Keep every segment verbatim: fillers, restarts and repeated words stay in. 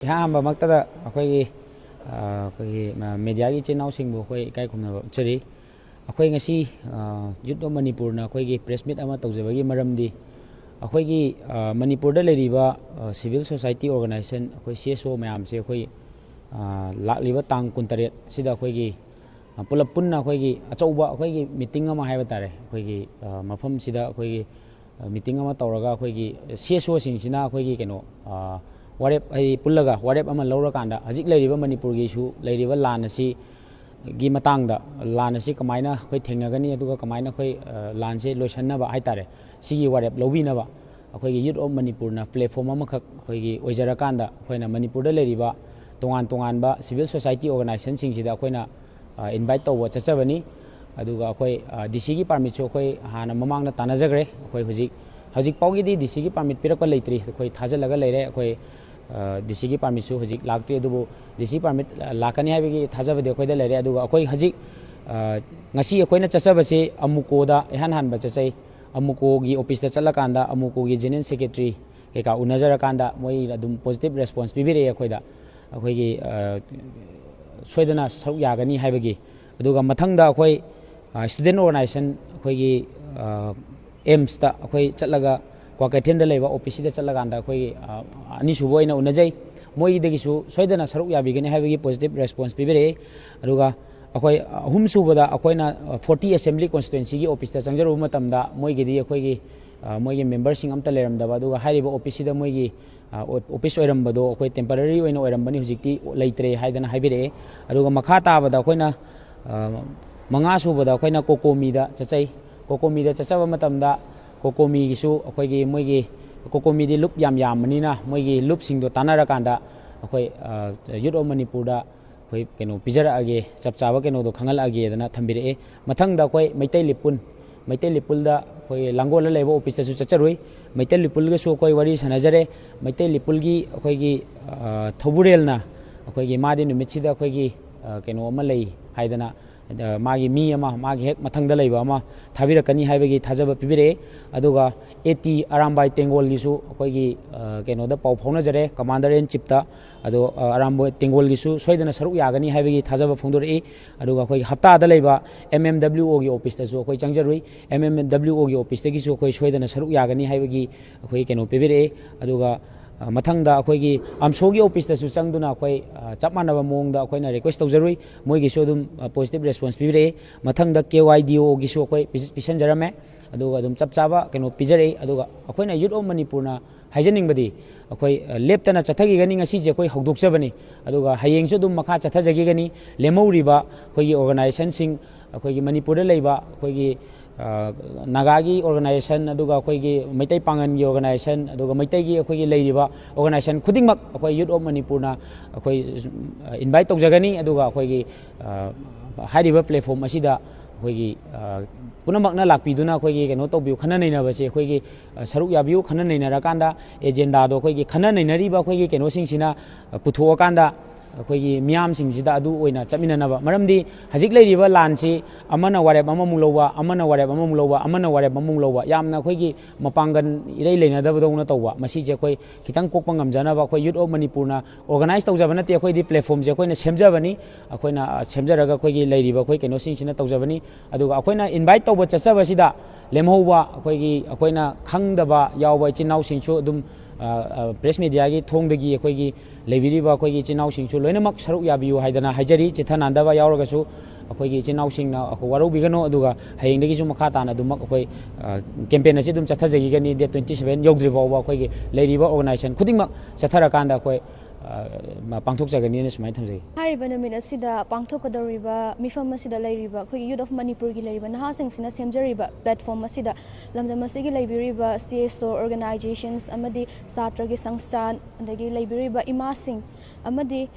ꯏꯍꯥꯟ ꯍꯥꯟꯕꯃꯛꯇꯗ ꯑꯩꯈꯣꯏꯒꯤ, ꯑ, ꯑꯩꯈꯣꯏꯒꯤ, ꯑ, ꯃꯦꯗꯤꯌꯥꯒꯤ ꯏꯆꯤꯟ ꯏꯅꯥꯎꯁꯤꯡꯕꯨ ꯑꯩꯈꯣꯏ ꯏꯀꯥꯏ ꯈꯨꯝꯅꯕ ꯎꯠꯆꯔꯤ꯫ ꯑꯩꯈꯣꯏ ꯉꯁꯤ, ꯑ, ꯌꯨꯠ ꯑꯣꯐ ꯃꯅꯤꯄꯨꯔꯅ ꯑꯩꯈꯣꯏꯒꯤ ꯄ꯭ꯔꯦꯁ ꯃꯤꯠ ꯑꯃ ꯇꯧꯖꯕꯒꯤ ꯃꯔꯝꯗꯤ, ꯑꯩꯈꯣꯏꯒꯤ, ꯑ, ꯃꯅꯤꯄꯨꯔꯗ ꯂꯩꯔꯤꯕ, ꯑ, ꯁꯤꯚꯤꯜ ꯁꯣꯁꯥꯏꯇꯤ ꯑꯣꯔꯒꯅꯥꯏꯖꯦꯁꯟ, ꯑꯩꯈꯣꯏ ꯁꯤ ꯑꯦꯁ ꯑꯣ ꯃꯌꯥꯝꯁꯦ ꯑꯩꯈꯣꯏ, ꯑ, ꯂꯥꯛꯂꯤꯕ ꯇꯥꯡ ꯀꯨꯟꯇꯔꯦꯠ ꯑꯁꯤꯗ ꯑꯩꯈꯣꯏꯒꯤ, ꯑ, ꯄꯨꯂꯞ ꯄꯨꯟꯅ ꯑꯩꯈꯣꯏꯒꯤ ꯑꯆꯧꯕ ꯑꯩꯈꯣꯏꯒꯤ ꯃꯤꯇꯤꯡ ꯑꯃ ꯍꯥꯏꯕ ꯇꯥꯔꯦ, ꯑꯩꯈꯣꯏꯒꯤ, ꯑ, ꯃꯐꯝꯁꯤꯗ ꯑꯩꯈꯣꯏꯒꯤ ꯃꯤꯇꯤꯡ ꯑꯃ ꯇꯧꯔꯒ ꯑꯩꯈꯣꯏꯒꯤ ꯁꯤ ꯑꯦꯁ ꯑꯣꯁꯤꯡꯁꯤꯅ ꯑꯩꯈꯣꯏꯒꯤ ꯀꯩꯅꯣ, ꯑ, ꯋꯥꯔꯦꯞ, ꯍꯥꯏꯗꯤ ꯄꯨꯜꯂꯒ ꯋꯥꯔꯦꯞ ꯑꯃ ꯂꯧꯔꯀꯥꯟꯗ ꯍꯧꯖꯤꯛ ꯂꯩꯔꯤꯕ ꯃꯅꯤꯄꯨꯔꯒꯤ ꯏꯁꯨ, ꯂꯩꯔꯤꯕ ꯂꯥꯟ ꯑꯁꯤꯒꯤ ꯃꯇꯥꯡꯗ, ꯂꯥꯟ ꯑꯁꯤ ꯀꯃꯥꯏꯅ ꯑꯩꯈꯣꯏ ꯊꯦꯡꯅꯒꯅꯤ, ꯑꯗꯨꯒ ꯀꯃꯥꯏꯅ ꯑꯩꯈꯣꯏ, ꯑ, ꯂꯥꯟꯁꯦ ꯂꯣꯏꯁꯟꯅꯕ ꯍꯥꯏꯇꯥꯔꯦ, ꯁꯤꯒꯤ ꯋꯥꯔꯦꯞ ꯂꯧꯕꯤꯅꯕ ꯑꯩꯈꯣꯏꯒꯤ ꯌꯨꯠ ꯑꯣꯐ ꯃꯅꯤꯄꯨꯔꯅ ꯄ꯭ꯂꯦꯠꯐꯣꯝ ꯑꯃꯈꯛ ꯑꯩꯈꯣꯏꯒꯤ ꯑꯣꯏꯖꯔꯀꯥꯟꯗ ꯑꯩꯈꯣꯏꯅ ꯃꯅꯤꯄꯨꯔꯗ ꯂꯩꯔꯤꯕ ꯇꯣꯉꯥꯟ ꯇꯣꯉꯥꯟꯕ ꯁꯤꯚꯤꯜ ꯁꯣꯁꯥꯏꯇꯤ ꯑꯣꯔꯒꯅꯥꯏꯖꯦꯁꯟꯁꯤꯡꯁꯤꯗ ꯑꯩꯈꯣꯏꯅ, ꯑ, ꯏꯟꯚꯥꯏꯠ ꯇꯧꯕ ꯆꯠꯆꯕꯅꯤ꯫ ꯑꯗꯨꯒ ꯑꯩꯈꯣꯏ, ꯑ, ꯗꯤ ꯁꯤꯒꯤ ꯄꯥꯔꯃꯤꯠꯁꯨ ꯑꯩꯈꯣꯏ ꯍꯥꯟꯅ ꯃꯃꯥꯡꯗ ꯇꯥꯟꯅꯖꯈ꯭ꯔꯦ꯫ ꯑꯩꯈꯣꯏ ꯍꯧꯖꯤꯛ, ꯍꯧꯖꯤꯛ ꯐꯥꯎꯒꯤꯗꯤ ꯗꯤ ꯁꯤꯒꯤ ꯄꯥꯔꯃꯤꯠ ꯄꯤꯔꯛꯄ ꯂꯩꯇ꯭ꯔꯤ꯫ ꯑꯩꯈꯣꯏ ꯊꯥꯖꯤꯜꯂꯒ ꯂꯩꯔꯦ꯫ ꯑꯩꯈꯣꯏ, ꯑ, ꯗꯤ ꯁꯤꯒꯤ ꯄꯥꯔꯃꯤꯠꯁꯨ ꯍꯧꯖꯤꯛ ꯂꯥꯛꯇ꯭ꯔꯤ, ꯑꯗꯨꯕꯨ ꯗꯤ ꯁꯤ ꯄꯥꯔꯃꯤꯠ, ꯑ, ꯂꯥꯛꯀꯅꯤ ꯍꯥꯏꯕꯒꯤ ꯊꯥꯖꯕꯗꯤ ꯑꯩꯈꯣꯏꯗ ꯂꯩꯔꯦ꯫ ꯑꯗꯨꯒ ꯑꯩꯈꯣꯏ ꯍꯧꯖꯤꯛ, ꯑ, ꯉꯁꯤ ꯑꯩꯈꯣꯏꯅ ꯆꯠꯆꯕꯁꯤ ꯑꯃꯨꯀꯣꯗ ꯏꯍꯥꯟ ꯍꯥꯟꯕ ꯆꯠꯆꯩ꯫ ꯑꯃꯨꯀꯣꯒꯤ ꯑꯣꯐꯤꯁꯇ ꯆꯠꯂꯀꯥꯟꯗ ꯑꯃꯨꯀꯣꯒꯤ ꯖꯦꯅꯔꯦꯜ ꯁꯦꯀ꯭ꯔꯦꯇꯔꯤ ꯀꯩꯀꯥ ꯎꯅꯖꯔꯀꯥꯟꯗ ꯃꯣꯏ ꯑꯗꯨꯝ ꯄꯣꯖꯤꯇꯤꯚ ꯔꯦꯁꯄꯣꯟꯁ ꯄꯤꯕꯤꯔꯛꯑꯦ ꯑꯩꯈꯣꯏꯗ, ꯑꯩꯈꯣꯏꯒꯤ, ꯑ, ꯁꯣꯏꯗꯅ ꯁꯔꯨꯛ ꯌꯥꯒꯅꯤ ꯍꯥꯏꯕꯒꯤ꯫ ꯑꯗꯨꯒ ꯃꯊꯪꯗ ꯑꯩꯈꯣꯏ, ꯑ, ꯁ꯭ꯇꯨꯗꯦꯟ ꯑꯣꯔꯒꯅꯥꯏꯖꯦꯁꯟ ꯑꯩꯈꯣꯏꯒꯤ, ꯑ, ꯑꯦꯝꯁꯇ ꯑꯩꯈꯣꯏ ꯆꯠꯂꯒ, ꯀ꯭ꯋꯥꯀꯩꯊꯦꯜꯗ ꯂꯩꯕ ꯑꯣ ꯄꯤ ꯁꯤꯗ ꯆꯠꯂꯀꯥꯟꯗ ꯑꯩꯈꯣꯏꯒꯤ, ꯑ, ꯑꯅꯤꯁꯨꯕ ꯑꯣꯏꯅ ꯎꯅꯖꯩ꯫ ꯃꯣꯏꯗꯒꯤꯁꯨ ꯁꯣꯏꯗꯅ ꯁꯔꯨꯛ ꯌꯥꯕꯤꯒꯅꯤ ꯍꯥꯏꯕꯒꯤ ꯄꯣꯖꯤꯇꯤꯚ ꯔꯦꯁꯄꯣꯟꯁ ꯄꯤꯕꯤꯔꯛꯏ꯫ ꯑꯗꯨꯒ ꯑꯩꯈꯣꯏ ꯑꯍꯨꯝꯁꯨꯕꯗ ꯑꯩꯈꯣꯏꯅ ꯐꯣꯔꯇꯤ ꯑꯦꯁꯦꯝꯕ꯭ꯂꯤ ꯀꯣꯟꯁꯇꯤꯇ꯭ꯋꯦꯟꯁꯤꯒꯤ ꯑꯣꯐꯤꯁꯇ ꯆꯪꯖꯔꯨꯕ ꯃꯇꯝꯗ ꯃꯣꯏꯒꯤꯗꯤ ꯑꯩꯈꯣꯏꯒꯤ, ꯑ, ꯃꯣꯏꯒꯤ ꯃꯦꯝꯕꯔꯁꯤꯡ ꯑꯝꯇ ꯂꯩꯔꯝꯗꯕ, ꯑꯗꯨꯒ ꯍꯥꯏꯔꯤꯕ ꯑꯣꯐꯤꯁꯁꯤꯗ ꯃꯣꯏꯒꯤ, ꯑ, ꯑꯣ-, ꯑꯣꯐꯤꯁ ꯑꯣꯏꯔꯝꯕꯗꯣ ꯑꯩꯈꯣꯏ ꯇꯦꯝꯄꯔꯔꯤ ꯑꯣꯏꯅ ꯑꯣꯏꯔꯝꯕꯅꯤ, ꯍꯧꯖꯤꯛꯇꯤ ꯂꯩꯇ꯭ꯔꯦ ꯍꯥꯏꯗꯅ ꯍꯥꯏꯕꯤꯔꯛꯑꯦ꯫ ꯑꯗꯨꯒ ꯃꯈꯥ ꯇꯥꯕꯗ ꯑꯩꯈꯣꯏꯅ, ꯑ, ꯃꯉꯥ ꯁꯨꯕꯗ ꯑꯩꯈꯣꯏꯅ ꯀꯣꯀꯣꯃꯤꯗ ꯆꯠꯆꯩ꯫ ꯀꯣꯀꯣꯃꯤꯗ ꯆꯠꯆꯕ ꯃꯇꯝꯗ ꯀꯣꯀꯣꯃꯤꯒꯤꯁꯨ ꯑꯩꯈꯣꯏꯒꯤ ꯃꯣꯏꯒꯤ ꯀꯣꯀꯣꯃꯤꯗꯤ ꯂꯨꯞ ꯌꯥꯝ ꯌꯥꯝꯕꯅꯤꯅ ꯃꯣꯏꯒꯤ ꯂꯨꯞꯁꯤꯡꯗꯣ ꯇꯥꯟꯅꯔꯀꯥꯟꯗ ꯑꯩꯈꯣꯏ, ꯑ, ꯌꯨꯠ ꯑꯣꯐ ꯃꯅꯤꯄꯨꯔꯗ ꯑꯩꯈꯣꯏ ꯀꯩꯅꯣ ꯄꯤꯖꯔꯛꯑꯒꯦ, ꯆꯞ ꯆꯥꯕ ꯀꯩꯅꯣꯗꯣ ꯈꯪꯍꯜꯂꯛꯑꯒꯦꯗꯅ ꯊꯝꯕꯤꯔꯛꯑꯦ꯫ ꯃꯊꯪꯗ ꯑꯩꯈꯣꯏ ꯃꯩꯇꯩ ꯂꯤꯄꯨꯟ, ꯃꯩꯇꯩ ꯂꯤꯄꯨꯜꯗ ꯑꯩꯈꯣꯏ ꯂꯥꯡꯒꯣꯜꯗ ꯂꯩꯕ ꯑꯣꯐꯤꯁꯇꯁꯨ ꯆꯠꯆꯔꯨꯏ꯫ ꯃꯩꯇꯩ ꯂꯤꯄꯨꯜꯒꯁꯨ ꯑꯩꯈꯣꯏ ꯋꯥꯔꯤ ꯁꯥꯟꯅꯖꯔꯦ꯫ ꯃꯩꯇꯩ ꯂꯤꯄꯨꯜꯒꯤ ꯑꯩꯈꯣꯏꯒꯤ, ꯑ, ꯊꯧꯕꯨꯔꯦꯜꯅ ꯑꯩꯈꯣꯏꯒꯤ ꯃꯥꯗꯤ ꯅꯨꯃꯤꯠꯁꯤꯗ ꯑꯩꯈꯣꯏꯒꯤ, ꯑ, ꯀꯩꯅꯣ ꯑꯃ ꯂꯩ ꯍꯥꯏꯗꯅ ꯃꯥꯒꯤ ꯃꯤ ꯑꯃ, ꯃꯥꯒꯤ ꯍꯦꯛ ꯃꯊꯪꯗ ꯂꯩꯕ ꯑꯃ ꯊꯥꯕꯤꯔꯛꯀꯅꯤ ꯍꯥꯏꯕꯒꯤ ꯊꯥꯖꯕ ꯄꯤꯕꯤꯔꯛꯑꯦ꯫ ꯑꯗꯨꯒ ꯑꯦ ꯇꯤ ꯑꯔꯥꯝꯕꯥꯏ ꯇꯦꯡꯒꯣꯜꯒꯤꯁꯨ ꯑꯩꯈꯣꯏꯒꯤ ꯀꯩꯅꯣꯗ ꯄꯥꯎ ꯐꯥꯎꯅꯖꯔꯦ, Commander in Chiefꯇ꯫ ꯑꯗꯣ ꯑꯔꯥꯝꯕꯥꯏ ꯇꯦꯡꯒꯣꯜꯒꯤꯁꯨ ꯁꯣꯏꯗꯅ ꯁꯔꯨꯛ ꯌꯥꯒꯅꯤ ꯍꯥꯏꯕꯒꯤ ꯊꯥꯖꯕ ꯐꯣꯡꯗꯣꯔꯛꯏ꯫ ꯑꯗꯨꯒ ꯑꯩꯈꯣꯏꯒꯤ ꯍꯞꯇꯥꯗ ꯂꯩꯕ M M W Oꯒꯤ officeꯇꯁꯨ ꯑꯩꯈꯣꯏ ꯆꯪꯖꯔꯨꯏ꯫ M M W Oꯒꯤ officeꯇꯒꯤꯁꯨ ꯑꯩꯈꯣꯏ ꯁꯣꯏꯗꯅ ꯁꯔꯨꯛ ꯌꯥꯒꯅꯤ ꯍꯥꯏꯕꯒꯤ ꯑꯩꯈꯣꯏ ꯀꯩꯅꯣ ꯄꯤꯕꯤꯔꯛꯑꯦ꯫ ꯑꯗꯨꯒ ꯃꯊꯪꯗ ꯑꯩꯈꯣꯏꯒꯤ ꯑꯝꯁꯣꯒꯤ officeꯇꯁꯨ ꯆꯪꯗꯨꯅ ꯑꯩꯈꯣꯏ ꯆꯞ ꯃꯥꯟꯅꯕ ꯃꯑꯣꯡꯗ ꯑꯩꯈꯣꯏꯅ request ꯇꯧꯖꯔꯨꯏ꯫ ꯃꯣꯏꯒꯤꯁꯨ ꯑꯗꯨꯝ positive response ꯄꯤꯕꯤꯔꯛꯑꯦ꯫ ꯃꯊꯪꯗ K Y D Oꯒꯤꯁꯨ ꯑꯩꯈꯣꯏ ꯄꯤꯁꯟꯖꯔꯝꯃꯦ꯫ ꯑꯗꯨꯒ ꯑꯗꯨꯝ ꯆꯞ ꯆꯥꯕ ꯀꯩꯅꯣ ꯄꯤꯖꯔꯛꯏ꯫ ꯑꯗꯨꯒ ꯑꯩꯈꯣꯏꯅ Youth of Manipurꯅ ꯍꯥꯏꯖꯅꯤꯡꯕꯗꯤ, ꯑꯩꯈꯣꯏ ꯂꯦꯞꯇꯅ ꯆꯠꯊꯈꯤꯒꯅꯤ, ꯉꯁꯤꯁꯦ ꯑꯩꯈꯣꯏ ꯍꯧꯗꯣꯛꯆꯕꯅꯤ꯫ ꯑꯗꯨꯒ ꯍꯌꯦꯡꯁꯨ ꯑꯗꯨꯝ ꯃꯈꯥ ꯆꯠꯊꯖꯈꯤꯒꯅꯤ꯫ ꯂꯦꯝꯍꯧꯔꯤꯕ ꯑꯩꯈꯣꯏꯒꯤ organizationꯁꯤꯡ, ꯑꯩꯈꯣꯏꯒꯤ ꯃꯅꯤꯄꯨꯔꯗ ꯂꯩꯕ ꯑꯩꯈꯣꯏꯒꯤ ꯅꯥꯒꯥꯒꯤ organization, ꯑꯗꯨꯒ ꯑꯩꯈꯣꯏꯒꯤ ꯃꯩꯇꯩ ꯄꯥꯉꯜꯒꯤ organization, ꯑꯗꯨꯒ ꯃꯩꯇꯩꯒꯤ ꯑꯩꯈꯣꯏꯒꯤ ꯂꯩꯔꯤꯕ organization ꯈꯨꯗꯤꯡꯃꯛ ꯑꯩꯈꯣꯏ Youth of Manipurꯅ ꯑꯩꯈꯣꯏ invite ꯇꯧꯖꯒꯅꯤ꯫ ꯑꯗꯨꯒ ꯑꯩꯈꯣꯏꯒꯤ ꯍꯥꯏꯔꯤꯕ platform ꯑꯁꯤꯗ ꯑꯩꯈꯣꯏꯒꯤ ꯄꯨꯝꯅꯃꯛꯅ ꯂꯥꯛꯄꯤꯗꯨꯅ ꯑꯩꯈꯣꯏꯒꯤ ꯀꯩꯅꯣ ꯇꯧꯕꯤꯌꯨ, ꯈꯟꯅ ꯅꯩꯅꯕꯁꯦ ꯑꯩꯈꯣꯏꯒꯤ ꯁꯔꯨꯛ ꯌꯥꯕꯤꯌꯨ꯫ ꯈꯟꯅ ꯅꯩꯅꯔꯀꯥꯟꯗ agendaꯗꯣ ꯑꯩꯈꯣꯏꯒꯤ ꯈꯟꯅ ꯅꯩꯅꯔꯤꯕ ꯑꯩꯈꯣꯏꯒꯤ ꯀꯩꯅꯣꯁꯤꯡꯁꯤꯅ ꯄꯨꯊꯣꯛꯑꯀꯥꯟꯗ ꯑꯩꯈꯣꯏꯒꯤ ꯃꯤꯌꯥꯝꯁꯤꯡꯁꯤꯗ ꯑꯗꯨ ꯑꯣꯏꯅ ꯆꯠꯃꯤꯟꯅꯅꯕ꯫ ꯃꯔꯝꯗꯤ ꯍꯧꯖꯤꯛ ꯂꯩꯔꯤꯕ ꯂꯥꯟꯁꯤ ꯑꯃꯅ ꯋꯥꯔꯦꯞ ꯑꯃꯃꯨꯛ ꯂꯧꯕ, ꯑꯃꯅ ꯋꯥꯔꯦꯞ ꯑꯃꯃꯨꯛ ꯂꯧꯕ, ꯑꯃꯅ ꯋꯥꯔꯦꯞ ꯑꯃꯃꯨꯛ ꯂꯧꯕ, ꯌꯥꯝꯅ ꯑꯩꯈꯣꯏꯒꯤ ꯃꯄꯥꯡꯒꯜ ꯏꯔꯩ ꯂꯩꯅꯗꯕꯗꯧꯅ ꯇꯧꯕ꯫ ꯃꯁꯤꯁꯦ ꯑꯩꯈꯣꯏ ꯈꯤꯇꯪ ꯀꯣꯛꯄ ꯉꯝꯖꯅꯕ ꯑꯩꯈꯣꯏ Youth of Manipurꯅ organize ꯇꯧꯖꯕ ꯅꯠꯇꯦ, ꯑꯩꯈꯣꯏꯗꯤ platformꯁꯦ ꯑꯩꯈꯣꯏꯅ ꯁꯦꯝꯖꯕꯅꯤ꯫ ꯑꯩꯈꯣꯏꯅ ꯁꯦꯝꯖꯔꯒ ꯑꯩꯈꯣꯏꯒꯤ ꯂꯩꯔꯤꯕ ꯑꯩꯈꯣꯏ ꯀꯩꯅꯣꯁꯤꯡꯁꯤꯅ ꯇꯧꯖꯕꯅꯤ꯫ ꯑꯗꯨꯒ ꯑꯩꯈꯣꯏꯅ invite ꯇꯧꯕ ꯆꯠꯆꯕꯁꯤꯗ ꯂꯦꯝꯍꯧꯕ ꯑꯩꯈꯣꯏꯒꯤ, ꯑꯩꯈꯣꯏꯅ ꯈꯪꯗꯕ ꯌꯥꯎꯕ ꯏꯆꯤꯟ ꯏꯅꯥꯎꯁꯤꯡꯁꯨ ꯑꯗꯨꯝ press mediaꯒꯤ ꯊꯣꯡꯗꯒꯤ ꯑꯩꯈꯣꯏꯒꯤ ꯂꯩꯕꯤꯔꯤꯕ ꯑꯩꯈꯣꯏꯒꯤ ꯏꯆꯤꯟ ꯏꯅꯥꯎꯁꯤꯡꯁꯨ ꯂꯣꯏꯅꯃꯛ ꯁꯔꯨꯛ ꯌꯥꯕꯤꯌꯨ ꯍꯥꯏꯗꯅ ꯍꯥꯏꯖꯔꯤ꯫ ꯆꯤꯠꯊ ꯅꯥꯟꯗꯕ ꯌꯥꯎꯔꯒꯁꯨ ꯑꯩꯈꯣꯏꯒꯤ ꯏꯆꯤꯟ ꯏꯅꯥꯎꯁꯤꯡꯅ ꯑꯩꯈꯣꯏ ꯋꯥꯔꯧꯕꯤꯒꯅꯨ꯫ ꯑꯗꯨꯒ ꯍꯌꯦꯡꯗꯒꯤꯁꯨ ꯃꯈꯥ ꯇꯥꯅ ꯑꯗꯨꯃꯛ ꯑꯩꯈꯣꯏ campaign ꯑꯁꯤ ꯑꯗꯨꯝ ꯆꯠꯊꯖꯈꯤꯒꯅꯤ꯫ Date twenty seven ꯌꯧꯗ꯭ꯔꯤ ꯐꯥꯎꯕ ꯑꯩꯈꯣꯏꯒꯤ ꯂꯩꯔꯤꯕ organization ꯈꯨꯗꯤꯡꯃꯛ ꯆꯠꯊꯔꯀꯥꯟꯗ ꯑꯩꯈꯣꯏ ꯄꯥꯡꯊꯣꯛꯆꯒꯅꯤꯅ ꯁꯨꯃꯥꯏꯅ ꯊꯝꯖꯒꯦ꯫ ꯍꯥꯏꯔꯤꯕ ꯅꯨꯃꯤꯠ ꯑꯁꯤꯗ ꯄꯥꯡꯊꯣꯛꯀꯗꯧꯔꯤꯕ ꯃꯤꯐꯝ ꯑꯁꯤꯗ ꯂꯩꯔꯤꯕ ꯑꯩꯈꯣꯏꯒꯤ Youth of Manipurꯒꯤ ꯂꯩꯔꯤꯕ ꯅꯍꯥꯁꯤꯡꯁꯤꯅ ꯁꯦꯝꯖꯔꯤꯕ platform ꯑꯁꯤꯗ ꯂꯝꯗꯝ ꯑꯁꯤꯒꯤ ꯂꯩꯕꯤꯔꯤꯕ C S O organizations ꯑꯃꯗꯤ ꯁꯥꯇ꯭ꯔꯒꯤ ꯁꯪꯁꯊꯥꯟ, ꯑꯗꯒꯤ ꯂꯩꯕꯤꯔꯤꯕ ꯏꯃꯥꯁꯤꯡ ꯑꯃꯗꯤ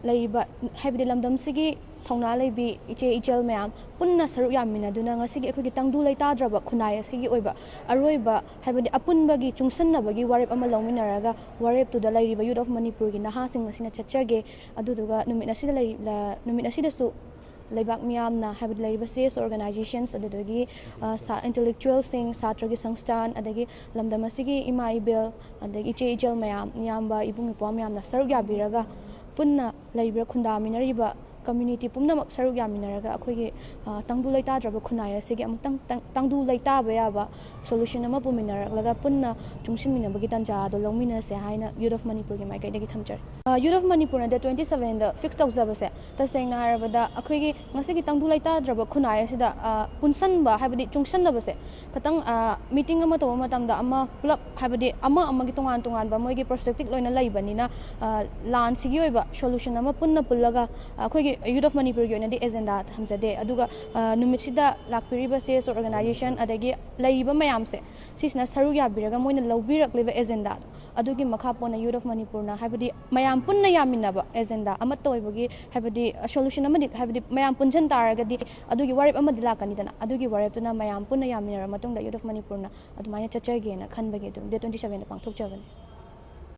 ꯂꯩꯔꯤꯕ, ꯍꯥꯏꯕꯗꯤ ꯂꯝꯗꯝꯁꯤꯒꯤ ꯊꯧꯅꯥ ꯂꯩꯕꯤ ꯏꯆꯦ ꯏꯆꯜ ꯃꯌꯥꯝ ꯄꯨꯟꯅ ꯁꯔꯨꯛ ꯌꯥꯃꯤꯟꯅꯗꯨꯅ ꯉꯁꯤꯒꯤ ꯑꯩꯈꯣꯏꯒꯤ ꯇꯪꯗꯨ ꯂꯩꯇꯥꯗ꯭ꯔꯕ ꯈꯨꯟꯅꯥꯏ ꯑꯁꯤꯒꯤ ꯑꯣꯏꯕ ꯑꯔꯣꯏꯕ, ꯍꯥꯏꯕꯗꯤ ꯑꯄꯨꯟꯕꯒꯤ ꯆꯨꯡꯁꯟꯅꯕꯒꯤ ꯋꯥꯔꯦꯞ ꯑꯃ ꯂꯧꯃꯤꯟꯅꯔꯒ ꯋꯥꯔꯦꯞꯇꯨꯗ ꯂꯩꯔꯤꯕ Youth of Manipurꯒꯤ ꯅꯍꯥꯁꯤꯡ ꯑꯁꯤꯅ ꯆꯠꯆꯒꯦ꯫ ꯑꯗꯨꯗꯨꯒ ꯅꯨꯃꯤꯠ ꯑꯁꯤꯗ ꯂꯩ-, ꯅꯨꯃꯤꯠ ꯑꯁꯤꯗꯁꯨ ꯂꯩꯕꯥꯛ ꯃꯤꯌꯥꯝꯅ, ꯍꯥꯏꯕꯗꯤ ꯂꯩꯔꯤꯕ ꯁꯤ ꯑꯦꯁ ꯑꯣꯔꯒꯅꯥꯏꯖꯦꯁꯟꯁ, ꯑꯗꯨꯗꯒꯤ, ꯑ, ꯁꯥ-, ꯏꯟꯇꯦꯂꯦꯛꯆꯨꯋꯦꯜꯁꯤꯡ, ꯁꯥꯇ꯭ꯔꯒꯤ ꯁꯪꯁꯊꯥꯟ, ꯑꯗꯒꯤ ꯂꯝꯗꯝ ꯑꯁꯤꯒꯤ ꯏꯃꯥ ꯏꯕꯦꯜ, ꯑꯗꯒꯤ ꯏꯆꯦ ꯏꯆꯜ ꯃꯌꯥꯝ, ꯏꯌꯥꯝꯕ ꯏꯕꯨꯡ ꯏꯄ꯭ꯋꯥ ꯃꯌꯥꯝꯅ ꯁꯔꯨꯛ ꯌꯥꯕꯤꯔꯒ, ꯄꯨꯟꯅ ꯂꯩꯕ ꯈꯨꯟꯗꯥꯃꯤꯟꯅꯔꯤꯕ ꯀꯝꯃ꯭ꯌꯨꯅꯤꯇꯤ ꯄꯨꯝꯅꯃꯛ ꯁꯔꯨꯛ ꯌꯥꯃꯤꯟꯅꯔꯒ, ꯑꯩꯈꯣꯏꯒꯤ, ꯑ, ꯇꯪꯗꯨ ꯂꯩꯇꯥꯗ꯭ꯔꯕ ꯈꯨꯟꯅꯥꯏ ꯑꯁꯤꯒꯤ ꯑꯃꯨꯛꯇꯪ ꯇꯪ-, ꯇꯪꯗꯨ ꯂꯩꯇꯥꯕ ꯌꯥꯕ ꯁꯣꯂꯨꯁꯟ ꯑꯃ ꯄꯨꯃꯤꯟꯅꯔꯛꯂꯒ, ꯄꯨꯟꯅ ꯆꯨꯡꯁꯤꯟꯃꯤꯟꯅꯕꯒꯤ ꯇꯥꯟꯖꯥ ꯑꯗꯨ ꯂꯧꯃꯤꯟꯅꯁꯦ ꯍꯥꯏꯅ ꯌꯨꯠ ꯑꯣꯐ ꯃꯅꯤꯄꯨꯔꯒꯤ ꯃꯥꯏꯀꯩꯗꯒꯤ ꯊꯝꯖꯔꯤ꯫ ꯑ, ꯌꯨꯠ ꯑꯣꯐ ꯃꯅꯤꯄꯨꯔꯅ ꯗꯦꯠ ꯇ꯭ꯋꯦꯟꯇꯤ ꯁꯕꯦꯟꯗ ꯐꯤꯛꯁ ꯇꯧꯖꯕꯁꯦ, ꯇꯁꯦꯡꯅ ꯍꯥꯏꯔꯕꯗ, ꯑꯩꯈꯣꯏꯒꯤ ꯉꯁꯤꯒꯤ ꯇꯪꯗꯨ ꯂꯩꯇꯥꯗ꯭ꯔꯕ ꯈꯨꯟꯅꯥꯏ ꯑꯁꯤꯗ, ꯑ, ꯄꯨꯟꯁꯟꯕ, ꯍꯥꯏꯕꯗꯤ ꯆꯨꯡꯁꯟꯅꯕꯁꯦ, ꯈꯇꯪ, ꯑ, ꯃꯤꯇꯤꯡ ꯑꯃ ꯇꯧꯕ ꯃꯇꯝꯗ ꯑꯃ ꯄꯨꯂꯞ, ꯍꯥꯏꯕꯗꯤ ꯑꯃ ꯑꯃꯒꯤ ꯇꯣꯉꯥꯟ ꯇꯣꯉꯥꯟꯕ ꯃꯣꯏꯒꯤ ꯄꯔꯁꯄꯦꯛꯇꯤꯞ ꯂꯣꯏꯅ ꯂꯩꯕꯅꯤꯅ, ꯑ, ꯂꯥꯟꯁꯤꯒꯤ ꯑꯣꯏꯕ ꯁꯣꯂꯨꯁꯟ ꯑꯃ ꯄꯨꯟꯅ ꯄꯨꯜꯂꯒ, ꯑꯩꯈꯣꯏꯒꯤ ꯌꯨꯠ ꯑꯣꯐ ꯃꯅꯤꯄꯨꯔꯒꯤ ꯑꯣꯏꯅꯗꯤ ꯑꯦꯖꯦꯟꯗꯥ ꯊꯝꯖꯗꯦ꯫ ꯑꯗꯨꯒ, ꯑ, ꯅꯨꯃꯤꯠꯁꯤꯗ ꯂꯥꯛꯄꯤꯔꯤꯕ ꯁꯤ ꯑꯦꯁ ꯑꯣꯔꯒꯅꯥꯏꯖꯦꯁꯟ, ꯑꯗꯒꯤ ꯂꯩꯔꯤꯕ ꯃꯌꯥꯝꯁꯦ, ꯁꯤꯁꯤꯅ ꯁꯔꯨꯛ ꯌꯥꯕꯤꯔꯒ ꯃꯣꯏꯅ ꯂꯧꯕꯤꯔꯛꯂꯤꯕ ꯑꯦꯖꯦꯟꯗꯥꯗꯣ, ꯑꯗꯨꯒꯤ ꯃꯈꯥ ꯄꯣꯟꯅ ꯌꯨꯠ ꯑꯣꯐ ꯃꯅꯤꯄꯨꯔꯅ, ꯍꯥꯏꯕꯗꯤ ꯃꯌꯥꯝ ꯄꯨꯟꯅ ꯌꯥꯃꯤꯟꯅꯕ ꯑꯦꯖꯦꯟꯗꯥ ꯑꯃꯠꯇ ꯑꯣꯏꯕꯒꯤ, ꯍꯥꯏꯕꯗꯤ ꯁꯣꯂꯨꯁꯟ ꯑꯃꯗꯤ, ꯍꯥꯏꯕꯗꯤ ꯃꯌꯥꯝ ꯄꯨꯟꯁꯤꯟ ꯇꯥꯔꯒꯗꯤ ꯑꯗꯨꯒꯤ ꯋꯥꯔꯦꯞ ꯑꯃꯗꯤ ꯂꯥꯛꯀꯅꯤꯗꯅ, ꯑꯗꯨꯒꯤ ꯋꯥꯔꯦꯞꯇꯨꯅ ꯃꯌꯥꯝ ꯄꯨꯟꯅ ꯌꯥꯃꯤꯟꯅꯔ ꯃꯇꯨꯡꯗ ꯌꯨꯠ ꯑꯣꯐ ꯃꯅꯤꯄꯨꯔꯅ ꯑꯗꯨꯃꯥꯏꯅ ꯆꯠꯆꯒꯦꯅ ꯈꯟꯕꯒꯤ ꯑꯗꯨꯝ ꯗꯦꯠ ꯇ꯭ꯋꯦꯟꯇꯤ ꯁꯕꯦꯟꯗ ꯄꯥꯡꯊꯣꯛꯆꯕꯅꯤ꯫